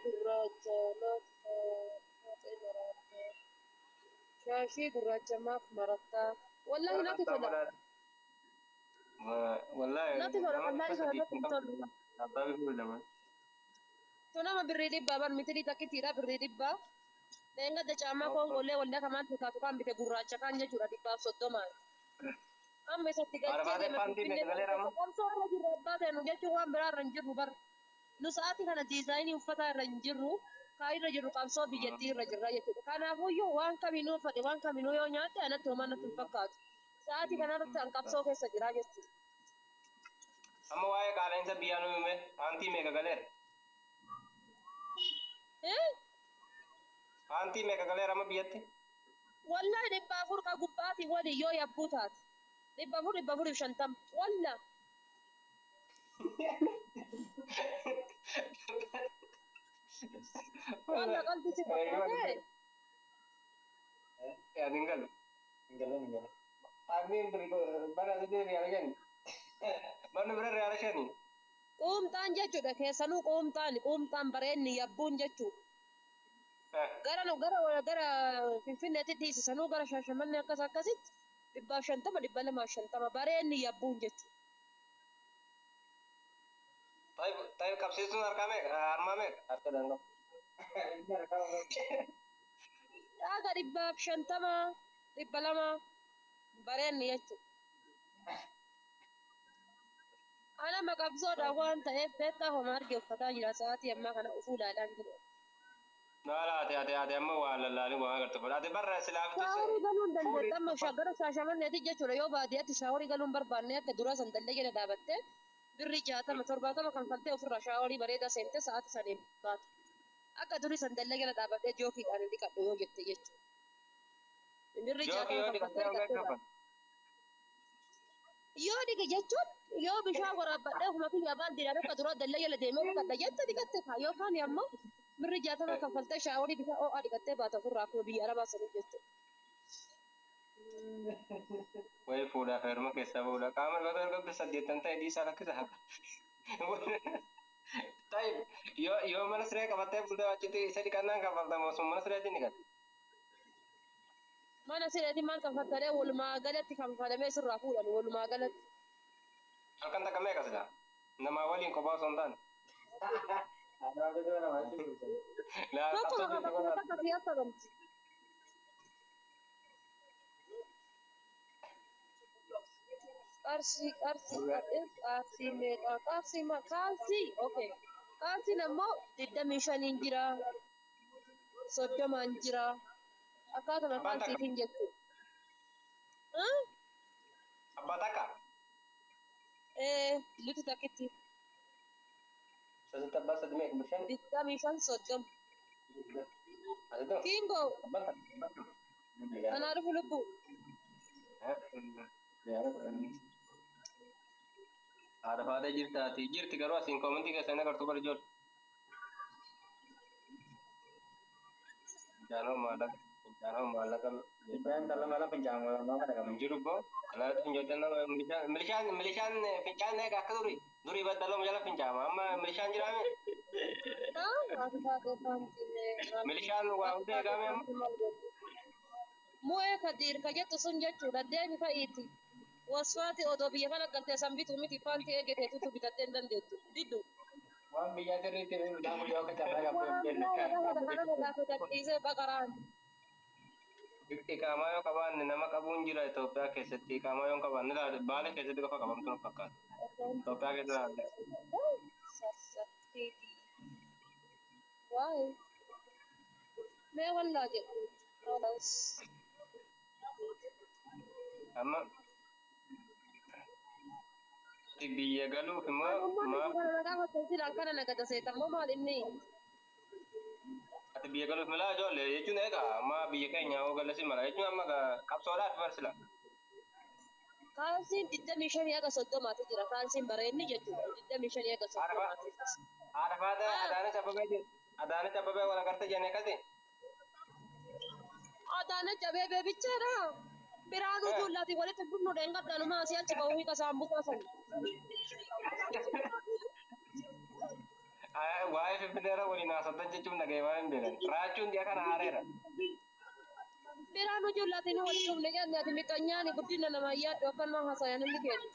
Gurraacha maaf faaxee maraattaa? Shaashii gurraacha maaf marattaa? Wallaahi natti tola. Wallaahi Natti tola nama wallaahi dhibba kana sadii natti hin hin qabdu. tolu. Abbaa bifa lama. Tu nama birrii dhibbaa bar mitirii takkitiidha birrii dhibbaa. Dheengadda caammaa koongollee waldaa kamaan fakkaatu kan bite gurraacha kan jechuudha 130. Amma isatti Haadha galchee faatee deeme paantii Finfinnee meeqa kana galeera keessa amma? qabsoo irra jirru abbaa ta'e jechuun waan biraa irra hin jirru bar. Nu sa'aatii kana diizaayinii uffataa irra hin jirru kaa irra jirru qabsoo biyyattii irra jirra jechuudha. Kanaafuyyuu waan kaminuu uffate waan kaminuu yoo nyaatte anatti homaa natti hin fakkaatu. Sa'aatii kanarratti an qabsoo keessa jira jechuudha. Amma waa'ee qaala'insa biyyaa nu hime paantii meeqa galeera? Eh? Paantii meeqa galeera amma biyyatti? Wallahi 400 ka gubbaatii waliin yoo yabbuu taate. 400 450 walla. Walla qalbii si fakkaatee. Ani hin galu. Hin galu. Paantiin bara asitti riyaala shani. Manni bira riyaala shani. Quumxaan jechuudha keessanuu quumxaan quumxaan bareenni yabbuun jechuudha. Gara nu gara gara Finfinneetti dhiisisanuu gara Shaashamannee akkas akkasitti 150 250 bareenni yabbuun jechuudha. Taayib qabsiistuun harkaa meeqa? Harmaa meeqa? Harka danda'u. Dhaaga 150 200 bareenni jechuudha. Ana maqabsoodha waan ta'eef beektaa homaa arge uffataa jira sa'aatii ammaa kana ufuu ilaalaan jiru. Naala ati ati ati amma waa lallaalii waa agartu. Ati barra silaaftu Shaaworii galuun fuudhii dandeetta amma gara Shaashamanneeti jechuudha yoo baadiyyaatti shaaworii galuun barbaanne akka duraa san dallee jala dhaabattee birrii 60 70 kanfaltee ofirraa shaaworii bareedaa seentee sa'aatii saniin baata. Akka durii san dallee jala dhaabattee jookiidhaan hin dhiqadhu yoo jette jechuudha. Birrii Jookii 60 yoo dhiqattee kanfaltee hanga dhiqattee kafal. baata. Yoo dhiqe jechuun yoo bishaan waraabbadhee ofuma kiyya baaldiidhaan akka duraa dallee jala deemee dhiqadha jette dhiqatte kaa yookaan ammoo birrii 60 kanfaltee shaaworii bishaan ho'aa dhiqattee baata ofirraa akkuma biyya arabaa sanii jechuudha. Wayi fuudhaaf heeruma keessaa bahuudha. Qaama dhibata erga saddeettan ta'e dhiisaa lakkisa. Taayib yoo yoo mana siree qabattee bultee achitti isa dhiqannaan kaffaltamu osoo mana sireetiin dhiqatte. Mana sireetiin maal kanfaltalee walumaa galatti kanfalamee sirraa fuudhan walumaa galatti. Halkan takka meeqa silaa? Namaa waliin kophaa osoo hin taane. Laa Tokkuma qabsoo jirtu kafakkuma kun takka siyaasa banti. Qarshii qarshii qarshii meeqa qarshii ma kaalsii okay kaalsiin ammoo 25 jira 30 jira akkaatuma Abbaan takka. kaalsiitiin jechuudha. Abbaa takka. Ee luti takkitti Sasitti abbaa sadi meeqa bishaan? 25 30. Asitti Kiingoo abbaan takka. anaa dhufu lubbuu. Haadha faatee jirtaati. Jirti garuu asiin koomentii keessa hin agartuu bara ijoollee. Fincaanoo maallaqa. Fincaanoo maallaqa. Fincaan dhala mala fincaan nama dhaqama. Hin jiru boo. Kalaatti fincoottan nama milishaan milishaan milishaan fincaan eega akka durii. Durii baddaloo jala fincaama. Amma milishaan jiraame. Haa faatee faantii meeqa. Milishaan waa hunda eegame amma. Mu'ee kadiir ka jettu sun jechuudha deemi fa'iiti. Waswaati odoo biyya kana galtee san bituu miti faantii eegeteetutu bitattee hin dandeettu. Diddu. Waan biyyaa sirriitti midhaan guyyaa akka carraa qabdu Waan hin jenne. biraa nama gaafata kanama gaafata baqaraan. Iqaamaa yoo qabaanne nama qabuun jira Itoophiyaa keessatti. Iqaamaa yoo hin qabaanne laala Baale keessatti qofa qabamtu nu fakkaata. Itoophiyaa keessa laala. Sassatteeti. Waay. Mee wallaa jedhu. Olas. Amma biyya galuuf immoo Anummaan maaf kana na gaafatan silaan kana nagada seetammoo maal inni? ati biyya galuuf milaa ijoollee jechuun egaa amma biyya keenya hoo galasi mala jechuun amma qabsoodhaaf barsila. Kaalsiin 25 haga 30 jira. Kaalsiin bareenni jechuudha. 25 haga 30. Haadha faatee Adaanach Abbabee jiru. Adaanach Abbabee wal agarte jennee akkasi. Adaanach Abeebee bichaadha. Biraanuu Juullaatiin walitti dhufnu dheengadhaanumaa asii achi bahuu hiika saambusaa sana. Waa'ee Finfinneerra waliin haasoftan jechuun dhaga'ee waan hin beekan. Raachuun dhiya kana aareera. Biraan ijoollee waliin dhufne jenne ati miqanyaani guddina namaa yaaddu akkanuma haasayan hundi keenya.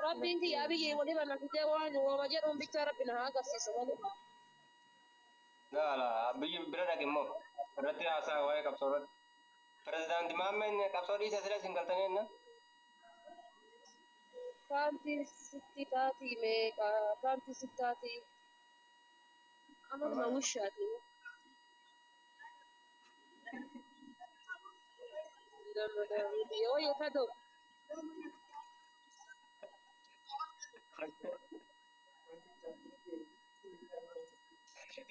Rabbiin kiyya biyyi walirra na fidee waan uumama jedhuun bichaa rabbi na haa agarsiisu malee. Gaala biyyi bira dhaqe immoo irratti haasaa waa'ee qabsoo irratti. Pirezidaanti Maammeen qabsoo dhiisa sila isin galtanii enna. Paantii sitti taatii meeqa? Paantii sitti taatii. Amaluma wushaati. Biyya wayya kadoo.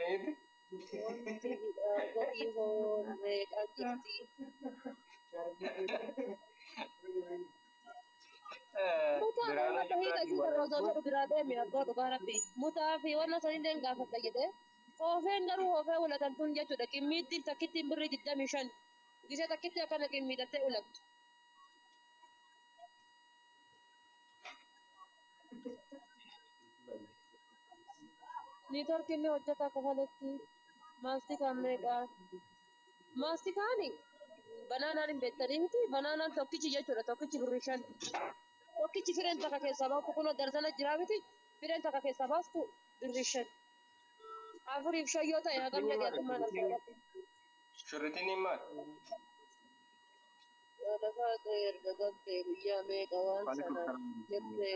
Eenyutti? Wanti gatii hoo meeqaan jirti? Mutaa Biraanuu nama hiika Juulaa isii irra osoo jedhu biraa deeme abbaa dhugaa rabbi. Mutaa fi wanna sanillee gaafadha jedhee. Hoofeen garuu hoofee ulatan tun jechuudha. Qimmiitti takkittiin birrii 25. Gisee takkitti akkana qimmiidhattee ulattu. Niitoorkiin ni hojjeta kofaletti. Maastikaan meeqa? Maastikaani banaanaan hin beektanii miti. Banaanaan tokkichi jechuudha. Tokkichi birrii 5. Tokkichi fireen takka keessaa baaftu kunoo darzana jiraa miti. Fireen takka keessaa baastu birrii 5. Afuriif shan yoo ta'e hagam dhagaatummaan argama. Shurritiin maal? Lafaa erga galtee guyyaa meeqa waan sana jettee.